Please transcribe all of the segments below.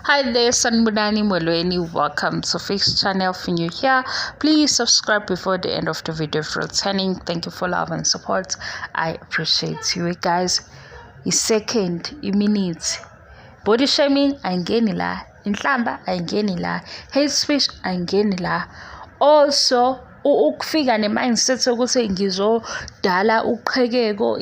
Hi there, Sanibonani Molweni. Welcome to Fix Channel. If you're new here, please subscribe before the end of the video. If you're returning, thank you for love and support. I appreciate you guys. I-second, i-minute. Body shaming ayingeni la. Inhlamba ayingeni la. Hate speech ayingeni la. Also, ukufika ne-mindset yokuthi ngizodala uqhekeko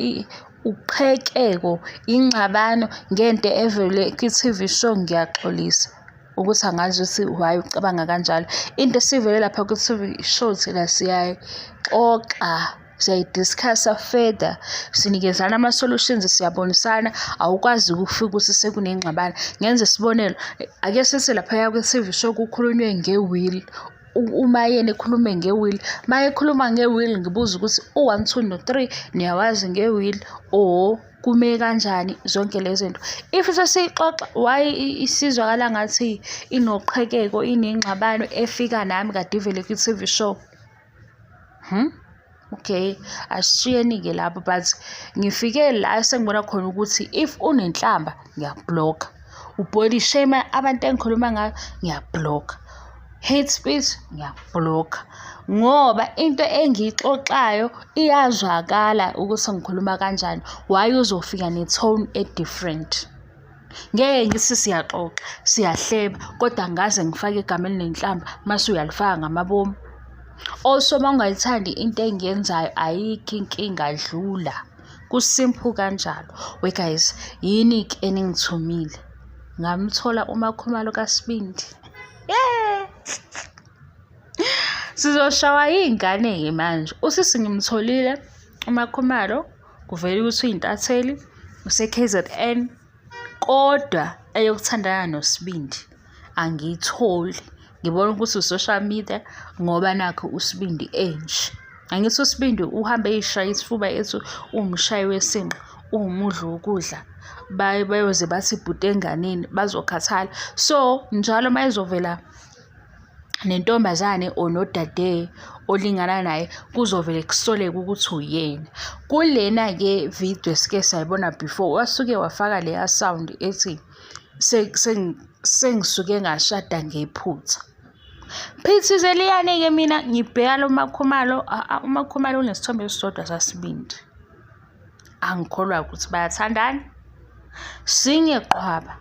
uqhekeko, ingxabano ngento evele kwi-T_V show, ngiyaxolisa ukuthi angazi ukuthi why ucabanga kanjalo. Into esivele lapha kwi-T_V show thina siyayixoxa, siyayi-discuss-a further, sinikezana ama-solutions, siyabonisana. Awukwazi ukufika ukuthi sekunengxabano. Ngenze isibonelo, ake sithi laphaya kwi-T_V show kukhulunywe nge-will, uMayeni ekhulume nge-will. Uma ekhuluma nge-will, ngibuza ukuthi u-one, two, no-three niyawazi nge-will or kume kanjani, zonke lezi zinto. If sesiyixoxa, why isizwakala ngathi inoqhekeko, inengxabano efika nami kade ivele kwi-T_V show? Okay, asishiyeni-ke lapho, but ngifike la esengibona khona ukuthi if unenhlamba ngiyaku-block-a, u-body shame abantu engikhuluma ngayo, ngiyaku-block-a, hate speech ngiyaku-block-a, ngoba into engiyixoxayo iyazwakala ukuthi ngikhuluma kanjani. Why uzofika ne-tone e-different? Ngeke ngithi siyaxoxa, siyahleba, kodwa angikaze ngifake igama elinenhlamba mase uyalifaka ngamabomu. Also, uma ungayithandi into engiyenzayo, ayikho inkinga, dlula. Ku-simple kanjalo. We guys, yini-ke eningithumile? Ngamthola uMakhumalo kaSibindi. Yeah! Sizoshawa iy'ngane-ke manje. Usisi ngimtholile uMakhumalo, kuvele ukuthi uyintatheli, use-K_Z_N, kodwa eyokuthandana noSibindi angiyitholi. Ngibona ukuthi u-social media ngoba nakhu uSibindi enje. Angithi uSibindi uhambe ey'shaya isifuba ethi uwumshayi wesinqa, uwumudli wokudla. Bayoze bathi bhuti enganeni, bazokhathala. So, njalo uma ezovela nentombazane or nodade olingana naye, kuzovele kusoleke ukuthi uyena. Kulena-ke video esike sayibona before, wasuke wafaka leya sound ethi sengisuke ngashada ngephutha. Phithizeliyane-ke, mina ngibheka lo Makhumalo, uMakhumalo unesithombe esisodwa saSibindi. Angikholwa ukuthi bayathandana. Sinye qhwaba.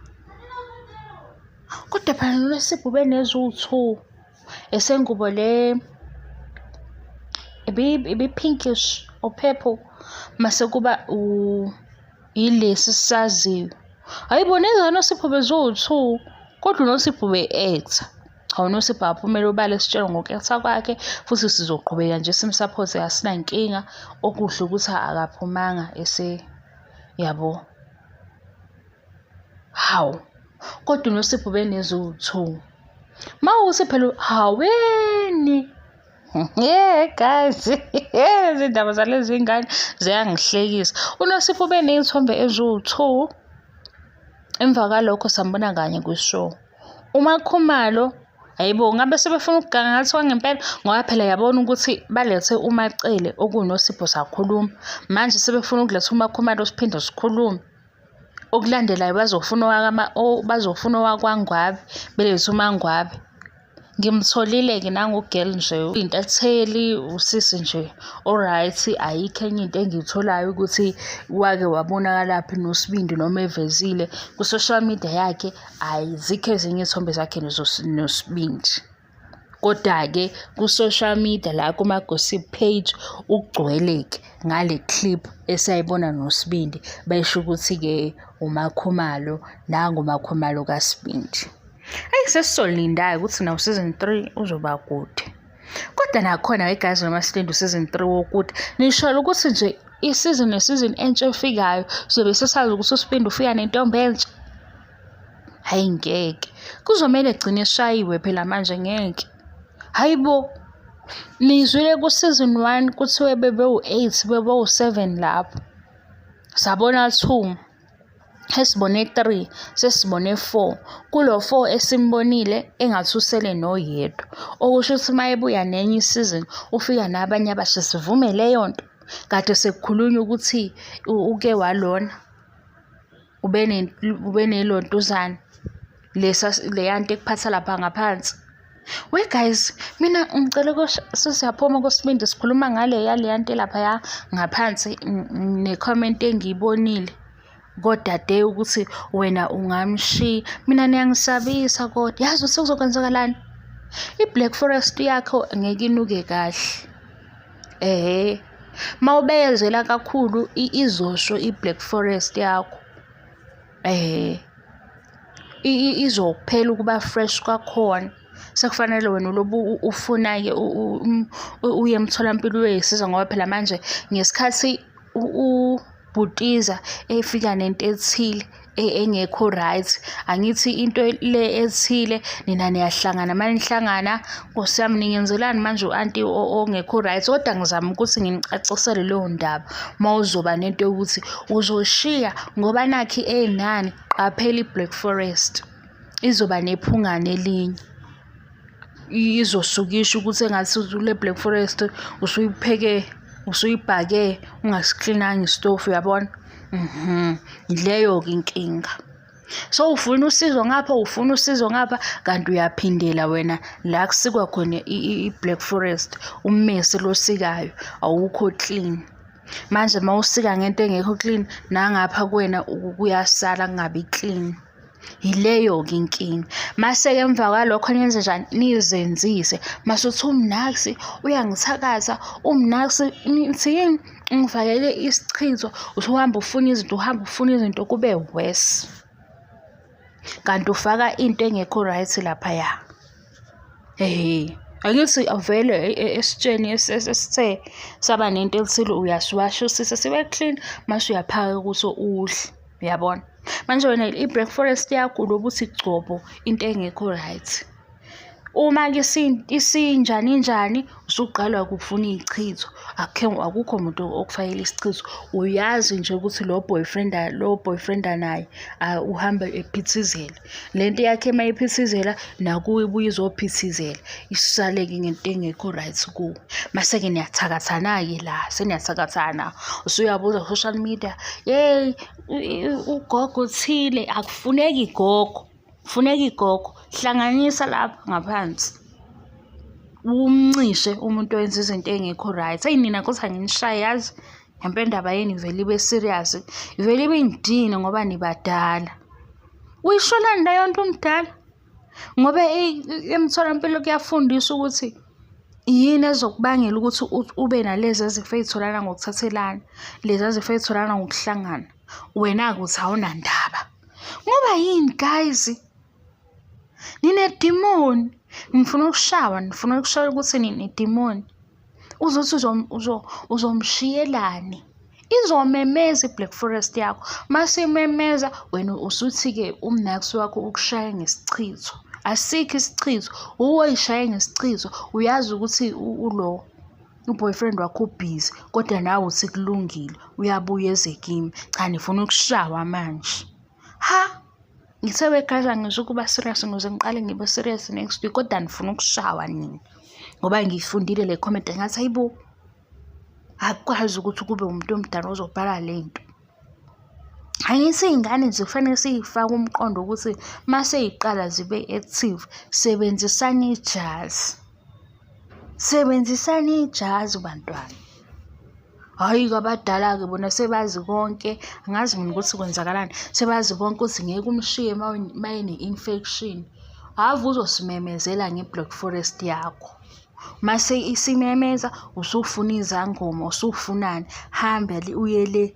Kodwa phela noNosipho ubeneziwu-two esengubo le ibi-pinkish or purple, mase kuba ilesi sisaziyo. Hhayi bo, nezikaNosipho beziwu-two, kodwa uNosipho ube-act-a. Cha, uNosipho akaphumele obala esitshela ngoku-act-a kwakhe, futhi sizoqhubeka nje sim-support-e, asinankinga. Okuhle ukuthi akaphumanga ese yabo. Hawu, kodwa uNosipho ubeneziwu-two. Uma kuwukuthi phela haweni. Yeah guys, izindaba zalezi ngane ziyangihlekisa. UNosipho ubeney'thombe eziwu-two. Emva kwalokho sambona kanye kwi-show. UMakhumalo, hhayi bo, ngabe sebefuna ukuganga ngathi kwangempela, ngoba phela yabona ukuthi balethe uMacele okuwuNosipho, sakhuluma. Manje sebefuna ukuletha uMakhumalo, siphinde sikhulume. Okulandelayo bazofuna owakwaNgwabe, belethe uMaNgwabe. Ngimtholile-ke nangu-girl nje, uyintatheli, usisi nje o-right, ayikho enye into engiyitholayo ukuthi wake wabonakalaphi noSibindi noma evezile ku-social media yakhe, azikho ezinye iy'thombe zakhe noSibindi. Koda-ke ku-social media la kuma-gossip page ugcwele-ke ngale clip esayibona noSibindi, besho ukuthi-ke uMakhumalo, nangu uMakhumalo kaSibindi. Eyi, sesizolinda-ke ukuthi nawo season three uzoba kude. Kodwa nakhona guys, noma silinde u-season three wokude, nisholo ukuthi nje i-season ne-season entsha efikayo sizobe sesazi ukuthi uSibindi ufika nentombi entsha. Hhayi ngeke, kuzomele egcine eshayiwe phela manje, ngeke. Hhayi bo, nizwile ku-season one kuthiwe bebewu-eight, bebewu-seven lapho. Sabona two, sesibone three, sesibone four. Kulo four esimbonile engathi usele noyedwa. Okusho ukuthi uma ebuya nenye i-season ufika nabanye abasha, sivume leyo nto. Kade sekukhulunywa ukuthi uke walona, ubenelontuzana. Lesa leya nto ekuphatha lapha ngaphansi. We guys, mina ngicela sesiyaphuma kusibindi sikhuluma ngale yaleya nto elaphaya ngaphansi ne-comment engiyibonile kodade ukuthi wena ungamshiya. Mina niyangisabisa kodwa yazi ukuthi kuzokwenzakalani? I-Black Forest yakho ngeke inuke kahle. Ehhe. Mawubeyezela kakhulu izosho i-Black Forest yakho. Izophela ukuba fresh kwakhona. Sekufanele wena ulobe ufuna-ke uye emtholampilo uyoyisiza ngoba phela manje ngesikhathi ubhutiza efika nento ethile engekho right, angithi into le ethile nina niyahlangana, uma nihlangana Nkosi yami ningenzelani manje u-anti ongekho right kodwa ngizama ukuthi nginicacisele leyo ndaba uma uzoba nento yokuthi uzoshiya ngoba nakhi enani qaphela i-Black Forest izoba nephungane elinye izosuke isho ukuthi engathi le Black Forest usuyipheke usuyibhake ungasiklinanga isitofu uyabona. Yileyo-ke inkinga. So ufuna usizo ngapha ufuna usizo ngapha kanti uyaphindela wena la kusikwa khona i-Black Forest ummese losikayo awukho clean. Manje uma usika ngento engekho clean nangapha kuwena kuyasala kungabi clean. Yileyo-ke inkinga. Mase-ke emva kwalokho nenze njani? Nizenzise. Mase uthi umnaksi uyangithakatha, umnaksi nithi yini? Ungifakele isichitho, usuhamba ufuna izinto, uhamba ufuna izinto kube worse. Kanti ufaka into engekho right laphaya. Ehhe, angithi vele esitsheni esithe saba nento ethile uyasiwasha usise sibe clean mase uyaphaka kuso udle, uyabona? Manje wena i-Black Forest yakho ulobe uthi gcobo into engekho right. Uma-ke isinjani njani usuqalwa kufuna iy'chitho akukho muntu okufakela isichitho. Uyazi nje ukuthi lo boyfriend lo boyfriend-a naye uhamba ephithizela. Le nto yakhe uma iphithizela nakuwe ibuye izophithizela, isale-ke ngento engekho right kuwe. Mase-ke niyathakathana-ke la, seniyathakathana. Usuyabuza ku-social media, yeyi ugogo uthile, akufuneki gogo. Funeka igogo, hlanganisa lapha ngaphansi. Umncishe umuntu owenza izinto ey'ngekho right. Eyi nina kuthi anginishaye yazi. Ngempela indaba yenu ivele ibe serious, ivele ibe ingidine ngoba nibadala. Uyisholani leyo nto umdala? Ngoba emtholampilo kuyafundiswa ukuthi yini ezokubangela ukuthi ube nalezi zifo ey'tholakala ngokuthathelana, lezi zifo ey'tholakala ngokuhlangana. Wena-ke uthi awunandaba. Ngoba yini guys? Ninedimoni. Nifuna ukushawa, nifuna ukushawa ukuthi ninedimoni. Uzothi uzomshiyelani? Izomemeza i-Black Forest yakho. Mase imemeza wena usuthi-ke umnaksi wakho ukushaya ngesichitho. Asikho isichitho, uwe oyishaye ngesichitho. Uyazi ukuthi ulo u-boyfriend wakho ubhizi kodwa nawe uthi kulungile uyabuya eze kimi. Cha nifuna ukushawa manje. Ha! Ngithe we guys angizukuba serious ngizoze ngiqale ngibe serious next week kodwa nifuna ukushawa nina. Ngoba ngiyifundile le comment ngathi hayibo akukwazi ukuthi kube umuntu omdala ozobhala le nto. Angithi iy'ngane nje kufanele siy'fake umqondo ukuthi uma sey'qala zibe active sebenzisani ijazi. Sebenzisani ijazi bantwana. Hhayi-ke abadala-ke bona sebazi konke, angazi mina ukuthi kwenzakalani. Sebazi konke ukuthi ngeke umshiye uma ene-infection. Ave uzosimemezela nge-Black Forest yakho. Mase isimemeza usufuna izangoma, usufunani, hamba uye le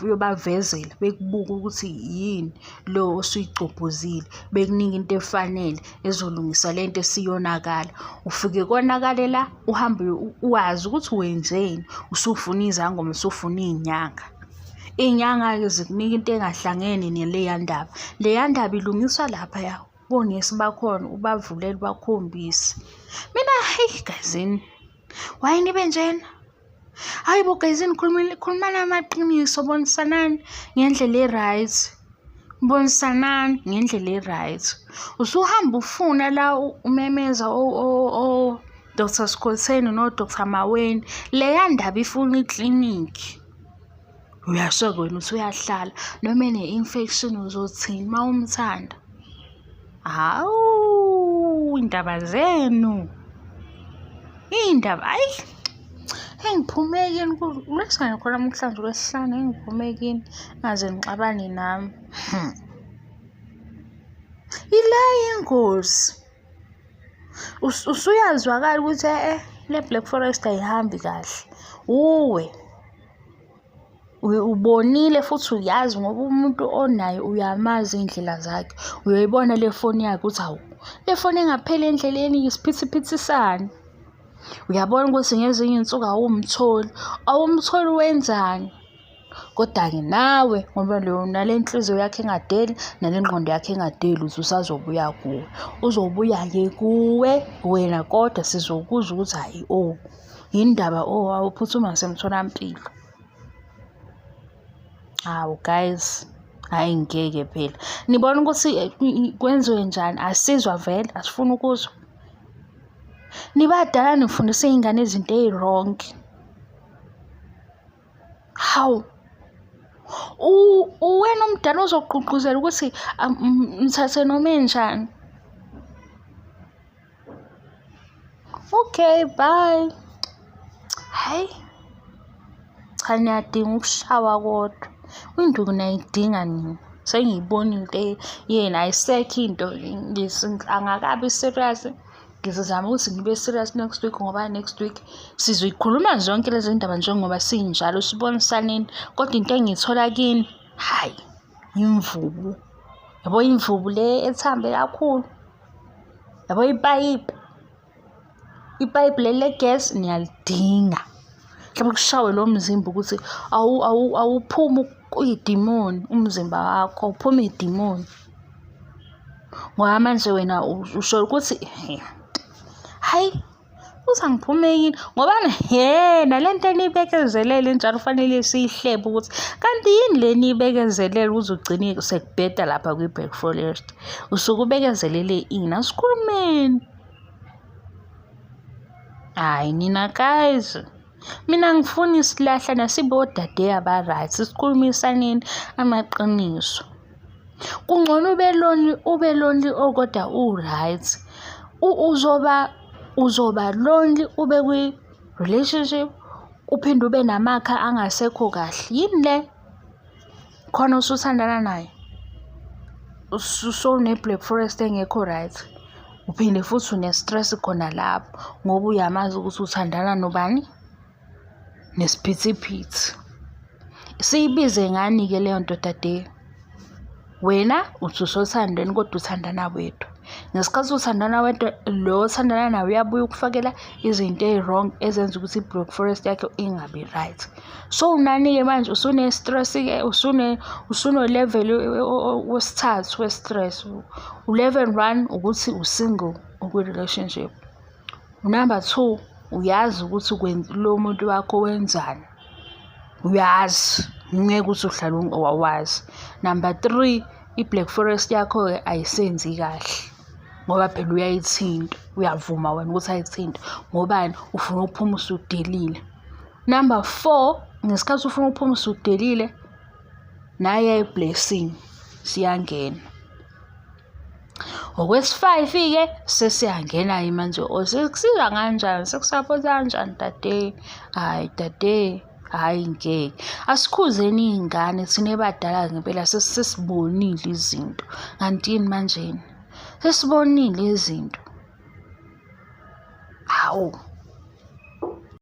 uyobavezela bekubuke ukuthi yini lo osuyigcobhozile, bekunika into efanele ezolungisa le nto esiyonakala. Ufike konakale la uhambe wazi ukuthi wenzeni, usufuna izangoma, usufuna iy'nyanga. Iy'nyanga-ke zikunika into engahlangene naleya ndaba. Leya ndaba ilungiswa laphaya konesi bakhona, ubavulele ubakhombise. Mina hhayi gazini, why nibe njena? Hhayi bo gayizini khulumani amaqiniso, bonisanani ngendlela e-right. Bonisanani ngendlela e-right. Usuhamba ufuna la umemeza o-Dr Skhotheni no-Dr Maweni, leya ndaba ifuna iklinikhi. Uyasho-ke wena uthi uyahlala noma ene-infection uzothini uma umthanda? Hawu, indaba zenu. Iy'ndaba ayi engiphume kini kulwesingane khona namhlanje uLwesihlanu engiphume kini ngaze nixabane nami. Hmm. Ile ingozi. Usuyazwakala ukuthi e-e le Black Forest ayihambi kahle. Uwe. Ubonile futhi uyazi ngoba umuntu onayo uyamazi iy'ndlela zakhe. Uyoyibona le foni yakhe ukuthi hawu, le foni engapheli endleleni isiphithiphithi sani. Uyabona ukuthi ngezinye iy'nsuku awumtholi, awumtholi wenzani? Koda-ke nawe ngoba nale nhliziyo yakho engadeli nale ngqondo yakho engadeli uthi usazobuya kuwe. Uzobuya-ke kuwe wena kodwa sizokuzwa ukuthi hhayi oh. Yini ndaba oh awuphuthuma ngasemtholampilo. Hawu guys, hhayi ngeke phela. Nibona ukuthi eh, kwenziwe njani? Asizwa vele, asifuni ukuzwa. Nibadala nifundisa iy'ngane izinto ey'wrong. Hawu. Uwena omdala ozogqugquzela ukuthi mthathe noma enjani. Okay, bye. Hayi. Cha niyadinga ukushawa kodwa. Induku niyayidinga nina. Sengiyibona into yenu ayisekho into angakabi serious. Ngizozama ukuthi ngibe serious next week ngoba next week sizoyikhuluma zonke lezi ndaba njengoba sinjalo sibonisaneni kodwa into engiyithola kini hhayi imvubu. Yabo imvubu le ethambe kakhulu. Yabo ipayipi, ipayipi leli legesi niyalidinga. Mhlawumbe kushawe lo mzimba ukuthi awuphumi idimoni umzimba wakho, awuphumi idimoni. Ngoba manje wena usho ukuthi hhayi. Uthi angiphume yini ngoba he nale nto eniyibekezelele njalo kufanele siyihlebe ukuthi kanti yini le niyibekezelele uze ugcine sekubheda lapha kwi-Black Forest. Usuke ubekezelele ini? Asikhulumeni. Hhayi nina guys. Mina angifuni isilahlane asibe odade aba-right sikhulumisaneni amaqiniso. Kungcono ube lonely ube lonely oh kodwa u-right. Uzoba uzoba lonely ube kwi-relationship uphinde ube namakha angasekho kahle. Yini le? Khona usuthandana naye usune-Black Forest engekho right. Uphinde futhi une-stress khona lapho ngoba uyamazi ukuthi uthandana nobani, nesiphithiphithi. Siyibize ngani-ke leyo nto dade? Wena uthi usothandweni kodwa uthandana wedwa. Ngesikhathi uthandana wedwa, lo othandana naye uyabuya ukufakela izinto ey'wrong ezenza ukuthi i-Black Forest yakho ingabi right. So unani-ke manje usune-stress-ke usuno-level wesithathu we-stress. U-level one ukuthi u-single ukwi-relationship. Number two, uyazi ukuthi lo muntu wakho wenzani. Uyazi, ngeke uthi uhlala wawazi. Number three, i-Black Forest yakho-ke ayisenzi kahle ngoba phela uyayithinta, uyavuma wena ukuthi ayithinte ngobani? Ufuna ukuphuma usudelile. Number four, ngesikhathi ufuna ukuphuma usudelile, naye i-blessing siyangena. Okwesi-five-ke sesiyangena-ke manje or sekusiza kanjani, sekusapota kanjani dade? Hhayi dade, hhayi ngeke. Asikhuzeni iy'ngane thina ebadala ngempela sesibonile izinto. Kanti yini manjena? Sesibonile izinto. Hawu.